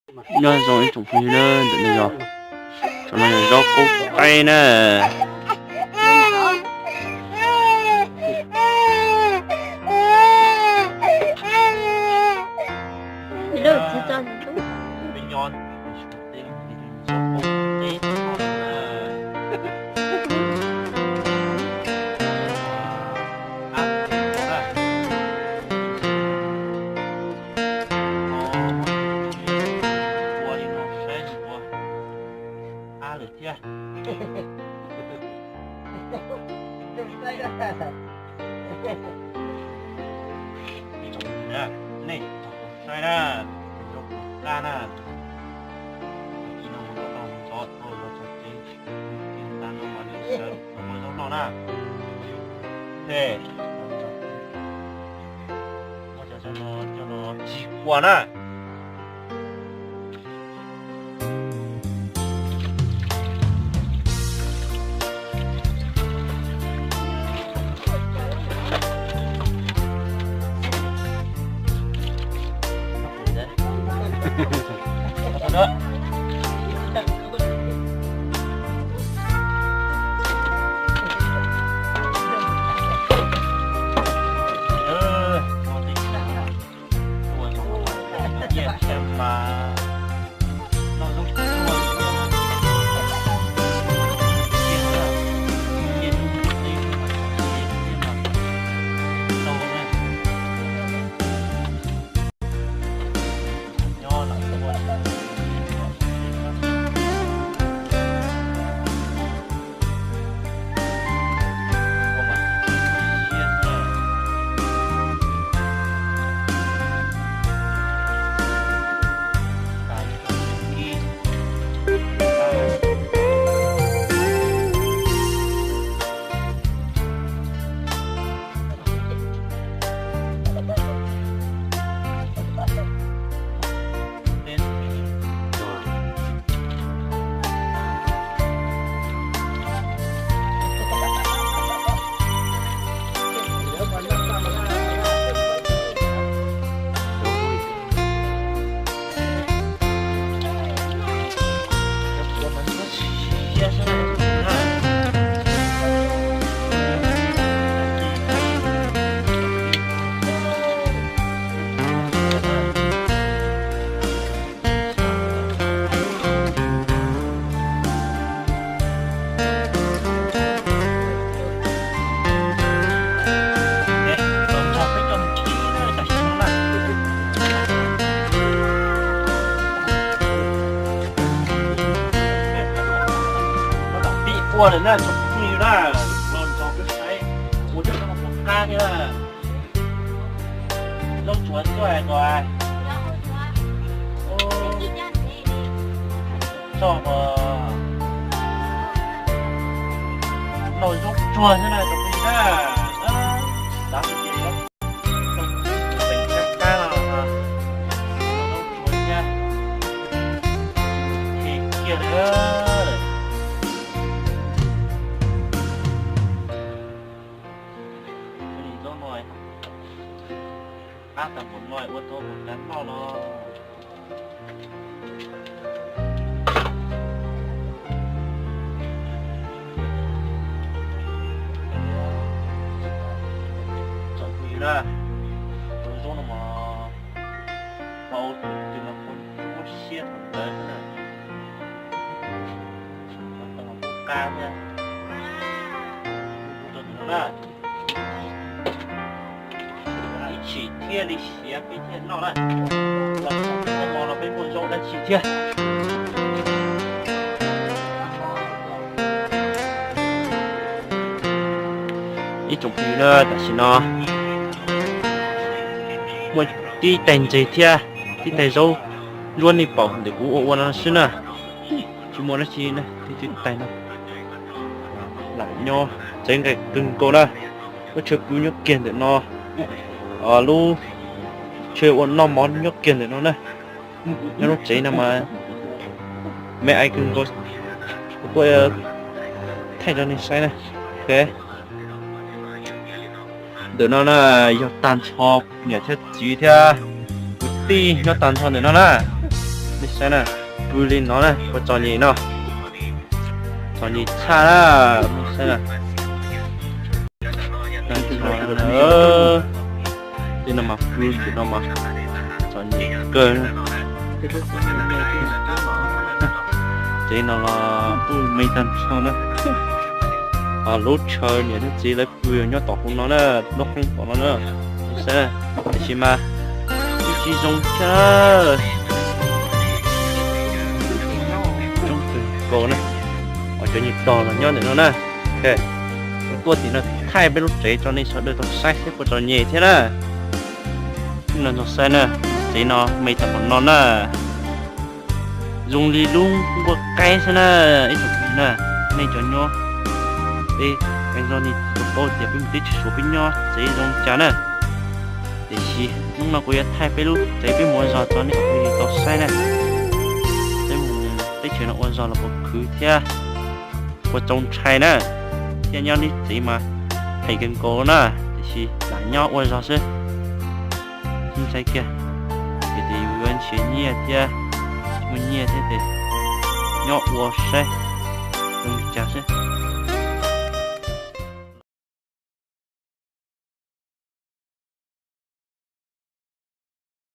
Nyob zoo ib tsoom phooj ywg na, ntawm no yog, ntawm no yog zaub qaub qaib na. Ab lawm thiab. Nej saib na, zoo qab na. Ib no mus rau tau ntxov tau los txog tsev, tas no mas nws sawv los muaj zaub noj na. Muab cov zaub no coj los tsis kua na. Ua lawm na tsoom phooj ywg na, los nrog peb saib ua cov zaub qab thiab. Zaub tsuag xwb ko. Txog noj zaub tsuag xwb na tsoom phooj ywg na. Xav hais tias yuav teem qab qab no, zaub tsuag thiab, khe kiag lawm. Zaub no qab tag npaum no ua tau mus kav noj los. Tsoom phooj ywg na, tus zaub no mas tau tus mas qhov ntsuab siab thaum ntawd xwb na. Tau mas qab thiab. Tus no na. Ib chim thiaj li siav peb thiaj noj na. Los txog peb no los peb muaj zaub dab tsi thiab. Ib tsoom phooj ywg na, tam sim no muaj tib tais ntses thiab tib tais zaub ntsuab nej pom ntawm kuv ua ua no xwb na. Tsis muaj dab tsi na, tib tais no. Lam nyob tsev nqaij kawg nkaus na. Lub chaw pw nyob kiag ntawm no, lub chaw ua noj mov nyob kiag ntawm no na. Nyob lub tsev no mas me ais kawg nkaus, kuv tuaj thaij rau nej saib na. Ok. Ntawm no na yog tag nrho niam thiab txiv thiab kwv tij nyob tag nrho ntawm no na. Nej saib na, pw li no na, ua txom nyem no, txom nyem tshaj na, nej saib na. Tej no mas pw tim no mas txom nyem kawg. Tsev no los me tag nrho na. Lub chaw niam thiab txiv lawv pw nyob tom hauv no na, lub qhov tom no na. Nej saib, tiam sis mas tsis zoo thiab. Zoo kawg nkaus na. Cov nyuag tog los nyob ntawm no na. Tuaj tim no thaij peb lub tsev tso nej sawv daws tau saib thiab puas txom nyem thiab na. No tau saib na, tsev no me tag npaum no na. Zoo li lub nkuaj qaib xwb na, ib tsoom phooj ywg na. Nej cov nyob peb, nej tsis tau paub tias peb mus teb chaws Suav peb nyob tsev zoo li cas na. Tiam sis hnub no kuv yuav thaij peb lub tsev peb mus ua zog tso nej sawv daws tau saib na. Peb mus teb chaws no ua zog los puas khwv thiab puas txaus ntshai na, thiab nyob lub tsev mas phem kawg nkaus na, tiam sis lam nyob ua zog xwb. Tsis ntshai kiag, vim tias yus yuav nrhiav nyiaj thiab, muaj nyiaj thiab ces nyob ua saib zoo li cas xwb.